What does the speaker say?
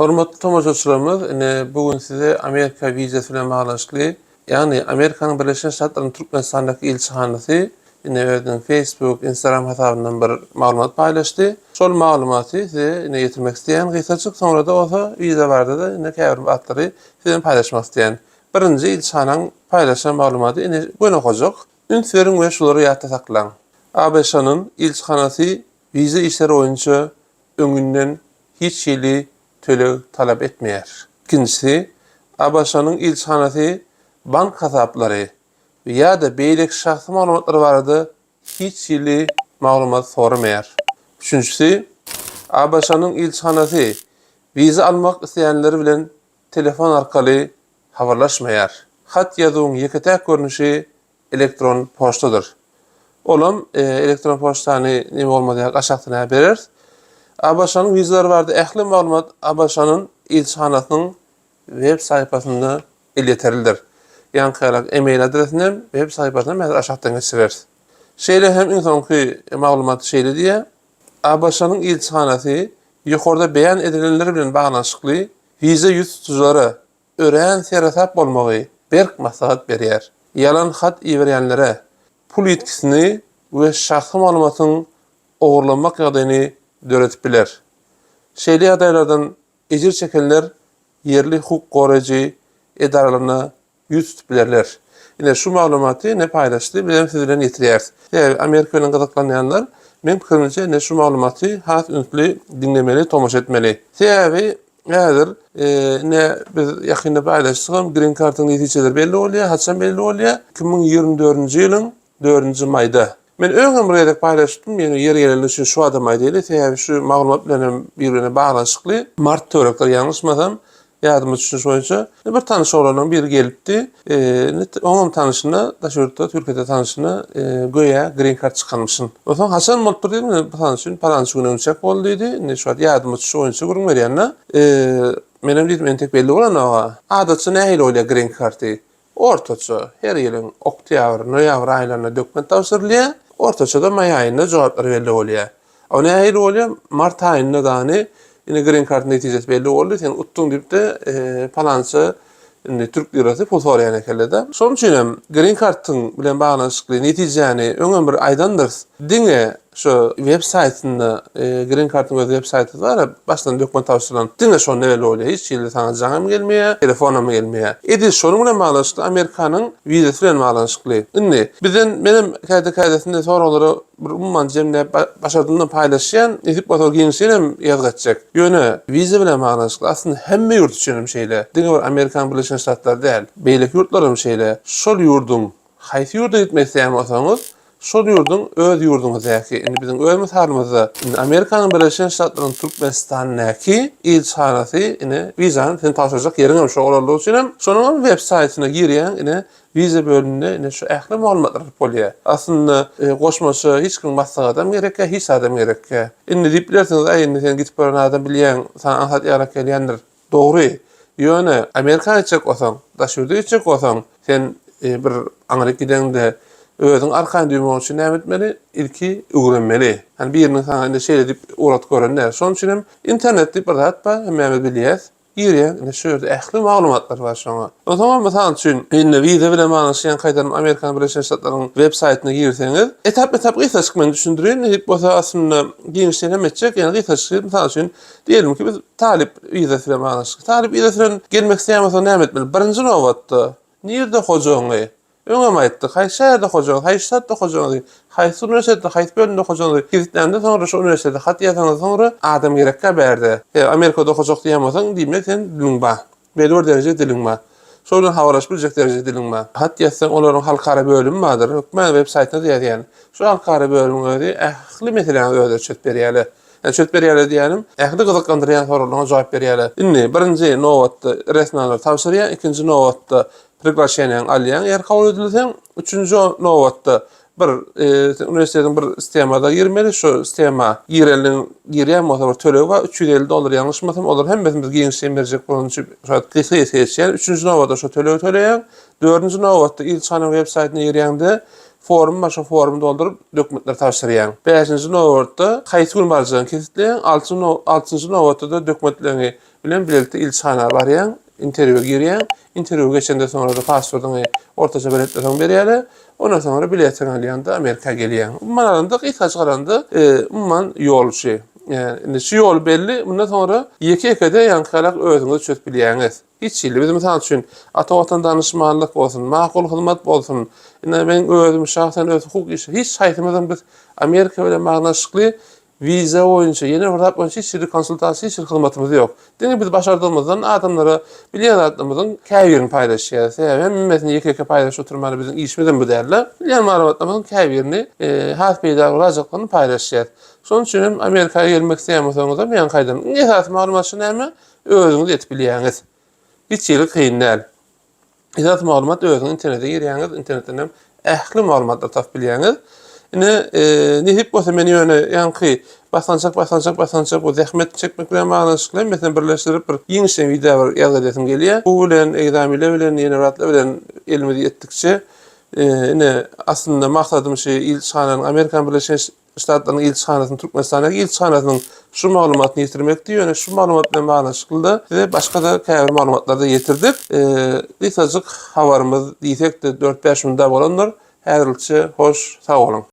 Hormatly tomaşaçylarymyz, ine bu gün size Amerika wizasy bilen baglanyşykly, ýagny Amerikanyň Birleşen Ştatlarynyň Türkmenistandaky ilçihanasy ine özüniň Facebook, Instagram hasabyndan bir maglumat paýlaşdy. Şol maglumaty size ine ýetirmek isleýän gysajyk, soňra-da bolsa wiza barada-da ine käbir zatlary siz bilen paýlaşmak isleýän. Birinji ilçihanaň paýlaşan maglumaty ine göni okajak. Üns beriň we şulary ýatda saklaň. ABŞ-nyň ilçihanasy wiza işleri boýunça öňünden hiç hili töleg talap etmeýär. Ikinjisi, ABŞ-nyň ilçihanasy bank hasaplary we ýa-da beýleki şahsy maglumatlar barada hiç hili maglumat soramaýar. Üçünjisi, ABŞ-nyň ilçihanasy wiza almak isleýänler bilen telefon arkaly habarlaşmaýar. Hat ýazuwyň ýeke-täk görnüşi elektron poçtadyr. Olam elektron poçtany neme bolmaz ýaly aşakda näme bereris. ABŞ-nyň wizalary barada ähli maglumat ABŞ-nyň ilçihanasynyň web sahypasynda elýeterlidir. Ýaňky ýaly e-mail adresini hem web sahypasyny hem häzir aşakdan geçireris. Şeýle hem iň soňky maglumat şeýle diýýär, ABŞ-nyň ilçihanasy ýokarda beýan edilenler bilen baglanyşykly wiza ýüz tutujylara örän seresap bolmagy berk maslahat berýär. Ýalan hat iberýänlere pul ýitgisini we şahsy maglumatyň ogurlanmak ýagdaýyny döredip biler. Şeýle ýagdaýlardan ejir çekenler ýerli hukuk goraýjy edaralaryna ýüz tutup bilerler. Ine şu maglumaty ine paýlaşdy, bizem siz bilen ýetirýäris. Sebäbi Amerika bilen gyzyklanýanlar meň pikirimçe ine şu maglumaty has ünsli diňlemeli, tomaşa etmeli. Sebäbi häzir ine biz ýakynda paýlaşdygam Green Card-yň netijeleri belli bolýar, haçan belli bolýar? 2024-nji ýylyň dördünji maýda. Men öňem bir gezek paýlaşypdym, ýöne ýeri geleni üçin şu adam aýdaýly, sebäbi şu maglumat bilen hem bir-birine baglanyşykly. Mart töwerekleri ýalňyşmasam, ýadyma düşüşi boýunça, bir tanyş oglanlaryň biri gelipdi. Indi oňam tanyşyna, daşary ýurtda, Türkiýede tanyşyna göýä green card çykanmyşyn. Onsoň haçan bolupdyr diýdim, mysal üçin, palançy gün öňçäk boldy diýdi. Indi şu wagt ýadyma düşüşi boýunça gürrüň berýän-de. Menem diýdim, entek belli bolanok-a. Adatça nähili bolýar green karty? Ortaça, her ýylyň oktýabr, noýabr aýlarynda dokument tabşyrylýar. Ortaça-da maý aýynda jogaplar belli bolýar. O nähili bolýar? Mart aýynda dany indi green card netijesi belli boldy, sen utduň diýip-de, palança indi türk lirasy pul soraýan ekenler-de. Şonuň üçin hem green card-yň bilen baglanyşykly netijäni öňem bir aýdandyrys. Diňe Şu web saýtynda Green Card-yň öz web saýty bar, başdan dokument tabşyrylan. Diňe şonda belli bolýar. Hiç hili saňa jaňam gelmeýär, telefonam gelmeýär. Edil şonuň bilen baglanyşykly Amerikanyň wizasy bilen baglanyşykly. Indi bizden menem käde-kädesinde soraglary bir umuman jemläp başardymdan paýlaşýan. Nesip bolsa giňişleýin hem ýazgy etjek. Ýöne wiza bilen baglanyşykly aslynda hemme ýurt üçin hem şeýle. Diňe bir Amerikanyň Birleşen Ştatlary däl. Beýleki ýurtlar hem şeýle. Şol ýurduň Haýsy ýurda gitmek isleýän bolsaňyz, şol ýurduň öz ýurduňyzdaky, indi biziň öz mysalymyzda, indi Amerikanyň Birleşen Ştatlarynyň Türkmenistandaky ilçihanasy, ine, wizany sen tabşyrjak ýeriň hem şo bolanlygy üçin hem, şonuň hem web saýtyna girýäň, ine, wiza bölüminde, ine, şu ähli maglumatlary alyp bolýar. Aslynda, goşmaça hiç kimiň maslahatam gerekýä, hiç zadam gerekýä. Indi diýip bilersiňiz, aý, indi sen gidip gören adam bilýäň, saňa aňsat ýarak gelýändir. Dogry. Ýöne Amerika gitjek bolsaň, daş ýurda gitjek bolsaň, sen bir aňryk gideňde özüň arkaýyn duýmak üçin näme etmeli? Ilki öwrenmeli. Hani biriniň saňa indi şeýle diýip ugrat gören däl. Şonuň üçin hem internet diýip bir zat bar, hemmämiz bilýäs. Girýäň, indi şu ýerde ähli maglumatlar bar şoňa. Onsoňam mysal üçin, indi wiza bilen baglanyşýan gaýtadan Amerikanyň Birleşen Ştatlarynyň web saýtyna girseňiz, etap-etap gysgaçyk men düşündireýin, nesip bolsa aslynda giňişleýin hem etjek, ýöne gysgaçyk mysal üçin Diýelim ki, biz talyp wizasy bilen baglanyşykly. Talyp wizasy bilen gelmek isleýän bolsaň näme etmeli? Birinji nobatda, nirde hojagyňy? Öňem aýtdyk, haýsy şäherde hojagyňyz, haýsy ştatda hojagyňyzy, haýsy uniwersitetde, haýsy bölümde hojagyňyzy kesgitländen soňra şo uniwersitete hat ýazanyňdan soňra adam gerekkä bärde. Eger Amerikada okajak diýýän bolsaň, diýmek sen diliň bar. Belli bir dereje diliň bar. Şo bilen habarlaşyp biljek dereje diliň bar. Hat ýazsaň olaryň halkara bölümi bardyr. Hökmän web saýtyna-da ýazýan. Şu halkara bölümiň özi ähli meseläňizi özleri çözüp berýärler. Ýa çözüp berýärler diýýänim, ähli gyzyklandyrýan soraglaryňa jogap berýärler. Indi birinji nobatda resminamalary tabşyrýaň, ikinji nobatda priglaşeniýaňy alýaň, eger kabul edilseň, üçünji nobatda bir sen uniwersitetiň bir sistemada girmeli, şu sistema gireliň girýän bolsa bir tölegi bar, 350 dollar ýalňyşmasam, olar hemmesini biz giňişleýin berjek bolany üçin şu wagt gysga-gysga geçýän. Üçünji nobatda şu tölegi töleýäň. Dördünji nobatda ilçihanaň web saýtyna girýäňde. Form bar, şo formy dolduryp dokumentleri tabşyrýaň. Bäşinji nobatda haýsy gün barjagyňy kesgitleýäň, altynjy nobatda-da dokumentleriňi bilen bilelikde ilçihana barýaň, interwýua girýäň. Interwýu geçenden soňra-da pasportyňy ortaça bir hepde soň berýärler. Ondan soňra biletiňi alýaň-da Amerika gelýäň. Umuman alanda, gysgaça garanda, umuman ýol şu. Indi şu ýol belli, mundan soňra ýeke-ýekede ýaňky ýalak özüňiz çözüp bilýäňiz. Hiç hili. Biz mysal üçin, Ata Watan danyşmanlyk bolsun, Makul hyzmat bolsun, ine meň özüm şahsen öz hukuk işi, hiç haýsymyzyň biz Amerika bilen baglanyşykly wiza boýunça, ýene bir zat boýunça hiç hili konsultasiýa, hiç hili hyzmatymyz ýok. Diňe biz başardygymyzdan adamlara bilýän zatlarymyzyň käbirini paýlaşýarys. Sebäbi hemmesini ýeke-ýeke paýlaşyp oturmaly biziň işimizem bu däl-de. Bilýän maglumatlarymyzyň käbirini has peýdaly bolajaklaryny paýlaşýarys. Şonuň üçin hem Amerika gelmek isleýän bolsaňyzam, ýaňky aýdan iň esasy maglumat şu näme? Özüňiz edip bilýäňiz. Hiç hili kyn däl. Esasy maglumat özüňiz internete girýäňiz, internetden hem ähli maglumatlary tapyp bilýäňiz. Ine, e, nesip bolsa men ýöne ýaňky basgançak basgançak basgançak bu zähmet çekmek bilen baglanyşykly hemmesini birleşdirip bir giňişleýin wideo bir ýazgy edesim gelýär. Bu bilen, egzamile bilen, ýene bir zatlar bilen elimiz ýetdikçe, e, ine, aslynda maksadym şu ilçihananyň Amerikan Birleşen Ştatlarynyň ilçihanasynyň Türkmenistandaky ilçihanasynyň şu maglumatyny ýetirmekdi. Ýöne şu maglumat bilen baglanyşykly-da size başga-da käbir maglumatlary-da ýetirdik. Gysgajyk habarymyz diýsek-de dört-bäş minut-a bolandyr. Häzirlikçe hoş, sag boluň!